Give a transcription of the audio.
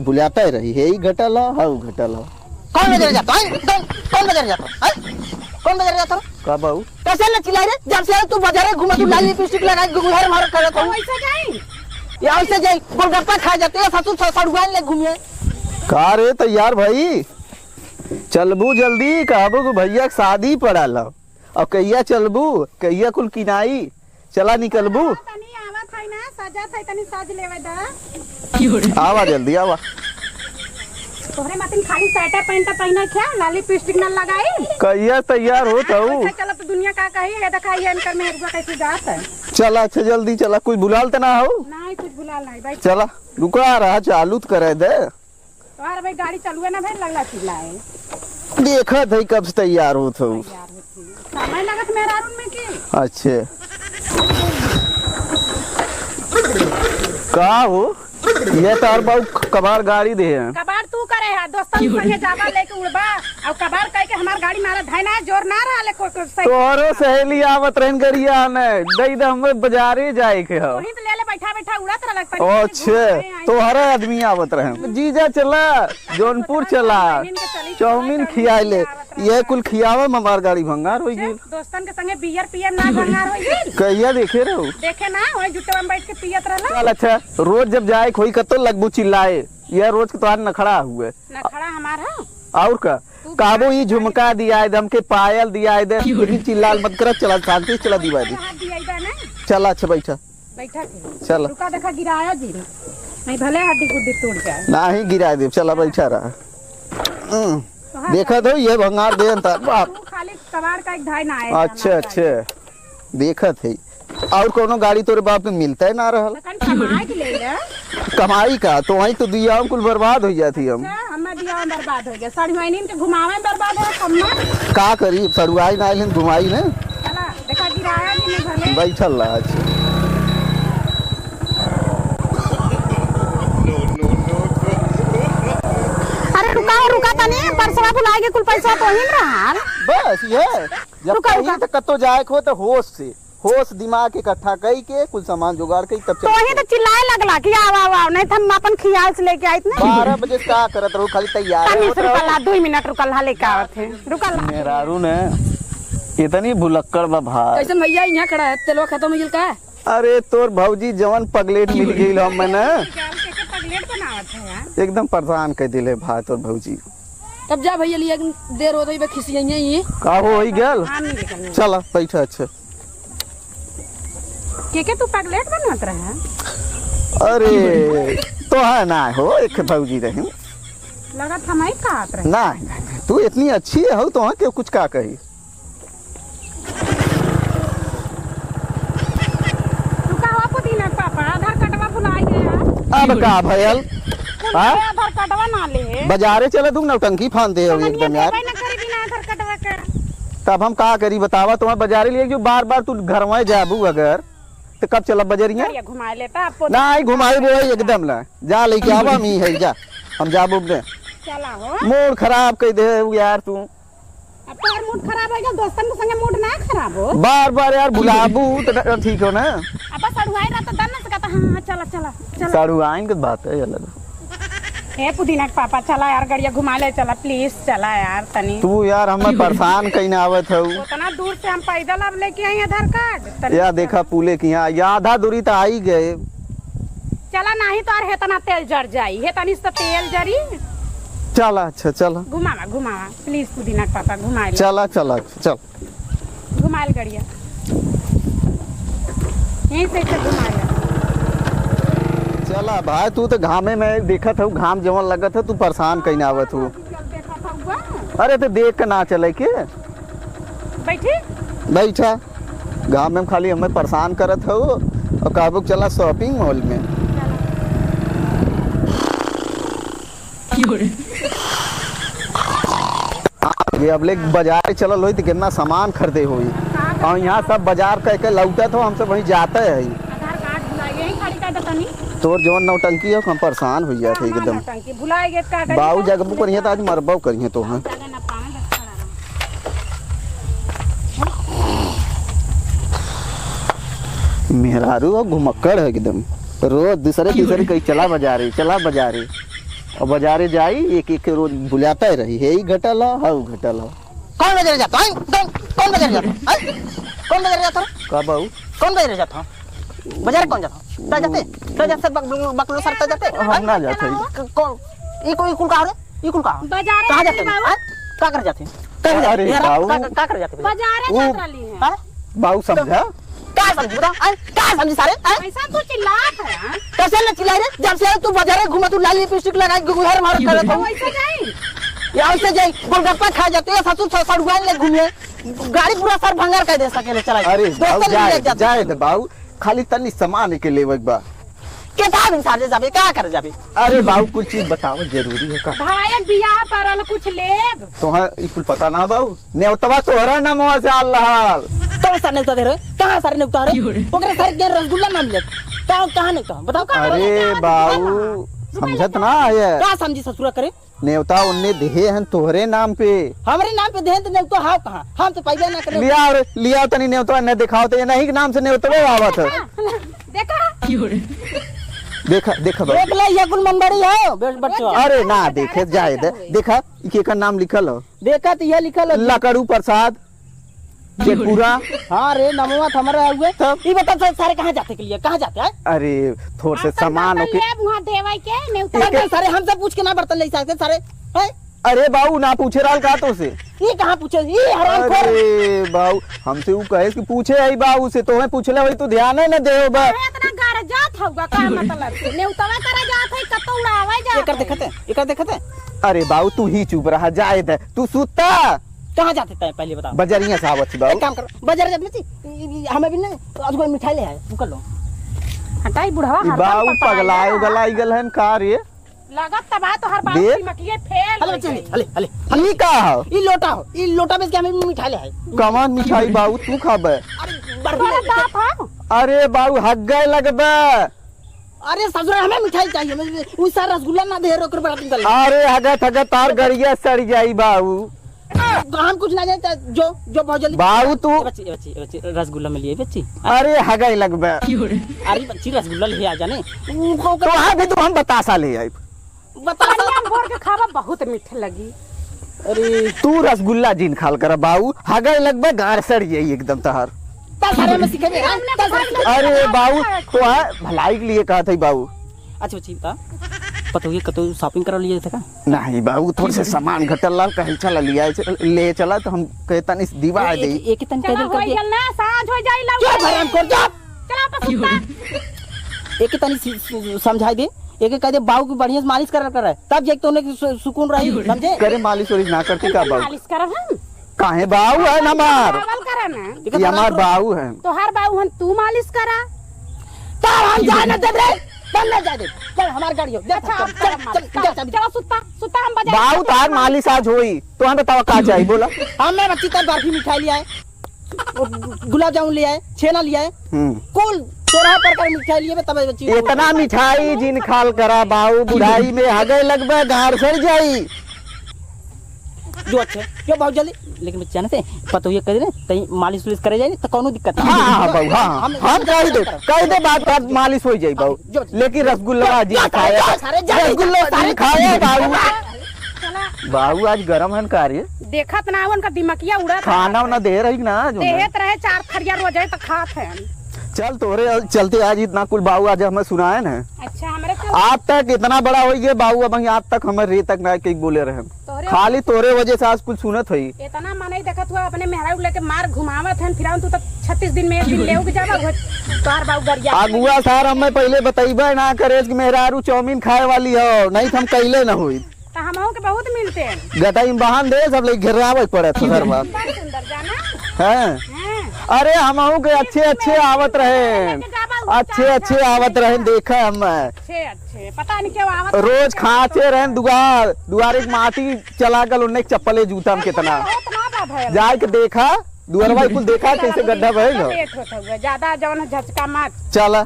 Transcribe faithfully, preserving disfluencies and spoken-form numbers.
बुलाते रही, हे ई घटल ह, हऊ घटल ह। कौन बजारे जाता है? कौन, कौन बजारे जाता है? हैं? कौन बजारे जाता है? का बाऊ? कैसे न चिल्लाई रे? जब से तू बजारे घूमा, तू लाली लिपस्टिक लगाई, घूम घर मार करत हो। वैसे जाई? या वैसे जाई, गोलगप्पा खाए जाते हैं, ससुर स-, सड़ुआइन ले घूमिए। का रे तैयार भाई? चलबू जल्दी, कहबू कि भैया के शादी पड़ल ह। और कहिया चलबू, कहिया कुल किनाई? चला निकलबू। हाँ, तनी आवत है ना, सजत है, तनी सज लेवे दा। आवा जल्दी, आवा। तोहरे मतिन खाली शर्ट पैंट पहिने क्या, लाली लिपस्टिक न लगाई? कहिया तैयार होत हऊ? अच्छा, चलो तो दुनिया का कही है, देखा ये इनकर मेहरुआ कैसे जात है। चला, अच्छा जल्दी चला, कुछ भुलाल त ना हो? नहीं, कुछ भुलाल नहीं भाई। चला, रुका रहा, चालू त करे दे। तोहार भाई गाड़ी चालुए ना भइल, लगला चिल्लाए। देखत है कब से तैयार होत हो। तैयार होत हो। समय लगत मेहरारून में के? अच्छे। का हो? ये तार बाऊ कबाड़ गाड़ी दे हैं। कबाड़ तू करे है, दोस्तन संगे जाबा लेके उड़बा, और कबाड़ कह के हमार गाड़ी मारा धाय ना, जोर ना रहा ले को, को सही। तोहरो सहेली आवत रहन गरिया ने, दई दे हमें बाजारे जाए के हो। वहीं तो ले ले बैठा बैठा उड़त रहलक, तनी तनी अच्छे, घूम आए, आए। तोहरे आदमी आवत रहे। जीजा चला, जौनपुर चला, चाउमीन खियाए ले, ये कुल खियावे में हमार गाड़ी भंगार होइ गइल। दोस्तन के संगे बियर पिए में ना भंगार होइ गइल। कहिया देखे रहो? देखे ना, वही जुटवा में बैठ के पियत रहला। चल अच्छा, रोज जब जाए के होई कतो लगबू चिल्लाए, यह रोज के तोहार नखड़ा हुए। नखड़ा हमार है? और का? तू कहबो बिना ई झुमका दिया दे, हमके पायल दिया दे, लेकिन चिल्लाल मत कर, चला शांति से चला दिवा दी। हाथ दिया इधर नहीं। चला अच्छा बैठा। बैठा के। चला। रुका, देखा, गिराया जी। नहीं, भले हड्डी गुड्डी टूट जाए। नाही गिराए देब, चला, बैठा रहा। हम्म। कहाँ देखा जाए? तो, ये भंगार दे अंतर, बाप। तू खाली कबाड़ का एक धाय ना आए, अच्छा, हमारे अच्छा। देखत है। और कोनो गाड़ी तोरे बाप के मिलता है ना रहल। कमाई के ले ले। कमाई का? तो वहीं तो दिया कुल बर्बाद हो जाती हम। अच्छा, हमें दिया बर्बाद हो गया। सड़ुआइन के घुमावे में बर्बाद है, कम्मा। का करी, सड़ुआइन आइल हैं, घुमाई ने। चला, देखा, गिराया कि नहीं भले? बैठल रहा, अच्छा। अरे रुका हो, रुका तनी, परसवा भुलाए के कुल पैसा तो ही रहल। बस ये, जब रुका, कहीं रुका। तो कतो जाए को तो होश से, होश दिमाग इकट्ठा कई के कुल सामान जुगाड़ कई तब चल। तो वही तो चिल्लाए लगला कि आवा, आवा, नहीं तो हम अपन ख्याल से लेके आइत नहीं। बारह बजे से का करत रहो, खाली तैयार तनी होत से रहो। रुकल हा, दो मिनट रुकल हा, लेके आवत है। रुकल हा। मेहरारू ने इतनी भुलक्कड़ बा भाई। कैसन भैया यहाँ खड़ा है, तेलवा खत्म हो गइल का? अरे तोर भौजी जवन पगलेट मिल गइल हम में ना। निकाल के, के पगलेट बनावत है यार। एकदम परेशान कर दिले भाई तोर भौजी। तब जा भैया, लिया देर होत है, बे खिसियाइए ये। का हो, होई गल? हाँ, मिल गल। चला, बैठा, अच्छा। के के तू पगलेट बनवत रहा? अरे, तो है ना हो, एक भौजी रही। लगत हम ही कहत रहे। नहीं, नहीं, नहीं, तू इतनी अच्छी है, हो तो हाँ, क्यों कुछ का कही? तू का हो पुदीना पापा, आधार कार्डवा भुला गया। अब का भयल? कौन हाँ? आधार कार्डवा ना ले? बाजारे चला, तू नौटंकी फान दे हो समझिए एकदम यार। देबे ना करी बिना आधार कार्डवा के। तब हम का करी बतावा, तुम्हें बाजारे लिए जो बार बार तू घरवा जाबू अगर, तो कब चलब बजरिया? बढ़िया घुमा लेता आपको। ना, आई घुमाई बोई एकदम ना। जा लेके आवा, मी है, जा। हम जाबो ने। चला हो। मूड खराब कर दे हो यार तू। अब तोहर मूड खराब हो गया, दोस्तन के संगे मूड ना खराब हो। बार बार यार बुलाबू तो न-, ठीक हो ना। अब बस अड़ुआई रहा तो दन से कहता, "हाँ, हाँ, चला, चला, चला।" साड़ू आइन के बात है अलग। हे पुदीना के पापा, चला यार, गड़िया घुमा ले, चला, please, चला यार, तनी। तू यार, हमें परेशान कहीं ना आवत हऊ। उतना दूर से हम पैदल अब लेके आई आधार कार्ड, तनी या चला। देखा, पुले की यहाँ, या आधा दूरी तो आई गए। चला, नाही तो यार, हेतना तेल जर जाई, हेतनी से तेल जरी। चला, अच्छा, चला। घुमावा, घुमावा, please, पुदीना के पापा, घुमा ले। चला, चला, चल। घुमाइल गड़िया। यहीं से, से घुमाइल। चला भाई, तू तो घामे में देखत हऊ, घाम जवन लगत है, तू परेशान कहीं ना आवत हऊ। अरे तो देख के ना चले के। बैठी? बैठा। घाम में खाली हमें परेशान करत हऊ और कहबू चला shopping mall में। ये अब ले बाजार चलल होई तो कितना सामान खरीदे होई। और यहाँ सब बाजार कह के लौटत हो, हम सब वहीं जाते हैं। आधार कार्ड भुलाइए, यहीं खड़ी कर दो तनी। तोर जवन नौटंकी हो, हम परेशान हो जाते हैं हाँ, एकदम। नौटंकी भुलाए गए का करी बाऊ तो जगबू करिए तो आज मरबो करिए तो, हाँ। जगह ना पावे, बस खड़ा रहो। मेहरारू हो घुमक्कड़ है एकदम, रोज दूसरे तीसरे कहीं चला बाजारे, चला बाजारे। अब बजारे जाई, एक एक के रोज बुलाता ही रही, हे ई घटल ह, हऊ घटल ह। कौन बजारे जात ह? हैं? कौन, कौन बजारे जात ह? हैं? कौन बजारे जात ह? का बाऊ? कौन बजारे जात ह? बजारे कौन जात ह? त जाते? त जाते बक-, बक-, बकलो सर त जाते? हम ना जाते। क-, कौन? ई कोई कुल का हो रे? ई कुल का हो? बजारे कहाँ जाते जाते? बाऊ। हैं? का कर जाते? कहाँ जाते? अरे यार, बाऊ। का, का, का कर जाते? बजारे ऊ जात रहली है। हैं? बाऊ समझा? का समझी बताओ? आय, का समझी सारे? आय? ऐसा तू चिल्लात है, हाँ? कैसे न चिल्लाई रे? जब से तू बाजारे घूमा, तू लाल लिपस्टिक लगाई, घूम हर मार करत हो। वैसे जाई? या वैसे जाई, गोलगप्पा खा जाते हो, ससुर स-, सड़ुआइन ले घूमे। गाड़ी पूरा सर भंगार कर दे सकेले चलाई। अरे, दोस्तन बाऊ, ले जाए जाते। जाए दे, बाऊ। खाली तनी सामान के लेवे के बा। के था दिन सारे जाबे, का करे जाबे? अरे बाऊ, कुछ चीज बताओ, जरूरी है का? भाई, बियाह परल कुछ लेब। तोहार ई कुल पता ना बाऊ? नेवतवा तोहरा नामवा से आल रहल। कौन सा नेवता दे रहे? कहाँ सारे नेवता रे? ओकरे सारे के रसगुल्ला ना मिलत। कहाँ, कहाँ नेवता? बताओ, कहाँ? अरे बाऊ, समझत ना है। का समझी ससुरा करे? नेवता उनने देहे हन तोहरे नाम पे। हमरे नाम पे देहे त नेवता हाव कहाँ? हम तो पैबे ना करे। लिया और लिया तनी नेवता ने दिखाओ तो ये नहीं के नाम से नेवतवे आवत है। देखा। देखा, देखा बाऊ। देख ले, ये कुल मनबड़ी है, बे-, बच्चवा। अरे ना, देखे, जाए दे। देखा, ई केकर नाम लिखल हो? देखा, तो ये लिखल हो। लकड़ू प्रसाद, जेठपुरा। हाँ रे, नमवा तो हमारा हुए। तब? ई बता, सारे कहाँ जाते के लिए, कहाँ जाते हैं? अरे, थोड़ से सामान ओके। लेब वहाँ देवे के, नेवता अरे, सारे हमसे पूछ के ना बर्तन ले सकते, सारे, हैं? अरे बाऊ, ना पूछे रहल का तो से? ई कहाँ पूछे? ई हरामखोर। अरे बाऊ, हमसे ऊ कहे कि पूछे आई बाऊ से, तोहे पूछले होई तू ध्यान है ना देहो बा। अरे इतना गरजात हउगा का मतलब से? नेउतवा करे जात है, कतौ उड़ावे जात एकर है। देखत है, एकर देखत है। अरे बाऊ, तू ही चुप रहा, जाए दे, तू सुता। कहाँ जाते तय पहले बताओ? बजरिया से आवत ही बाऊ। एक काम कर, बजर जात में ची, ई, ई, हमें भी नहीं, तो आज कोई मिठाई ले आए, तू कर लो। हटाई बुढ़वा, ई हरदम बाऊ पगलाए उगलाई गल हन का रे? लगत त बा तोहर बाप दे। की मकिए फेल हले, होइ चले, गई। हले, हले, हले। ई का हो? ई लोटा हो, ई लोटा में से हमें मिठाई ले आए। कवन मिठाई बाऊ तू खाबे? अरे, बर्फी तोरा ले। बाप हो? अरे बाऊ, हग्गे लगबे। अरे ससुरा, हमें मिठाई चाहिए, हमें उ सार रसगुल्ला ना दे, ओकर बड़ा दिन कर ले। अरे हगत हगत तार गरिया सड़ जाई बाऊ। तो हम कुछ ना जाए, जो, जो बहुत जल्दी। बाऊ तू। ए बच्ची, ए बच्ची, ए बच्ची, रसगुल्ला में लिए बच्ची। अरे हगई लगबे। अरे बच्ची, रसगुल्ला ले आ जाने। उ, को, तो आ भी तो हम बतासा ले आई। बतासा। बढ़िया बोर के खावा बहुत मीठ लगी। अरे तू रसगुल्ला जिन खाल कर बाऊ, हगई लगबे, गार सड़ जाई एकदम तहार। दस हजार में सीखे दे, हाँ? दस हजार में सीखे दे। अरे बाऊ, तो है भलाई के लिए कहत है बाऊ। अच्छा बच्ची बता, पतोहिए कतौ shopping करा लिए थे का? नहीं बाबू, थोड़े से सामान घटल लाल, कहीं चला लिया, ले चला तो हम कहे तनी से दिवा दे। एक, एक तनी चला, कह दे हो करके। गया ना, साँझ हो जाई, लौट चुप, ले। हराम कर, चुप। चला, बस सुता। एक तनी सी-, सी-, समझाई दे, एक कह दे बाबू की बढ़िया से मालिश करल करे, तब जाके तो उन्हें सु-, सुकून रही, समझे? करे मालिश वालिश ना करती का बाबू? मालिश करब हम। काहे बाऊ है ना हमार? चावल करा ना। ये हमार बाऊ है। तोहार बाऊ हन, तू मालिश करा। तब हम जाए ना देब रे, तब ना जाए देब। चल, हमार गाड़ी हो। देख, अच्छा, चल, आप चल, करा चल, मालिश। चल, चल, चल। चलो, सुता, सुता, हम बजा बाऊ, तोहार मालिश आज होई। तोहार बतावा का चाही, बोला। हमें बच्ची तब बर्फी मिठाई लिया है, गुलाब जामुन लिया है, छेना लिया है। हम्म। कुल सोरह प्रकार मिठाई लिए बे, तब बच्ची। इतना मिठाई जिन खाल करा बाऊ, बुढ़ाई में हगई लगबे, गार सड़ जाई। जो अच्छे, जो बहुत जल्दी। लेकिन बच्चा ना से, पतोहिए कह दे, तई मालिश उलिश करे जाए, तो कौनो दिक्कत नहीं। हाँ, हाँ, बाबू, हाँ, हाँ। हम, हम कह दे, कह दे बात, बात मालिश हो जाए, बाबू। जो, जो। लेकिन रसगुल्ला जो, आज जो, खाया, जो, सारे, जो, रसगुल्ला जो, आज सारे, खाया, बाबू। चला। बाबू आज गरम हन का रे? देखत ना, उनका दिमकिया उड़त खाना रहा। उना दे रही ना, जो ना। देहत रहे चार थरिया रोज है, तो खात है। चल, तोरे चलते आज इतना कुल बाबू आज हमें सुनाए ना। अच्छा, हमरे चल- आज तक इतना बड़ा हो गया बाबू, अब आज तक हमें रे तक ना कहीं बोले रहे। तोरे खाली तोरे वजह से आज कुल सुनत हई। इतना मनई देखत हुआ अपने मेहरारू लेके मार घुमावत हन, फिर तू तो छत्तीस दिन में एक दिन लेउ के जाबा, वो तोहार बाबू गरिया। अगुआ सार हमें पहले बतइबे ना करे कि मेहरारू चाउमीन खाए वाली हो, नहीं तो हम कैले न होई। तो हमहू के बहुत मिलते हैं। गटाई में बहान दे, सब लोग घेरावे पड़त है घर बार। बड़ सुंदर जाना। हैं? हैं। अरे हमहू के अच्छे अच्छे आवत रहे, लेके जाबा, उ अच्छे चार अच्छे चार आवत रहे, देखा हम। अच्छे अच्छे, पता नहीं क्यों आवत रोज रहे। खाचे रहे दुआर, दुआरे के माटी चला गल, उन्ने चप्पले जूता में कितना। बहुत ना बा भयल। जाए के देखा, दुअरवा कुल देखा कैसे गड्ढा भइल हो। लेट होत हुआ, ज्यादा जौन झचका मत। चला।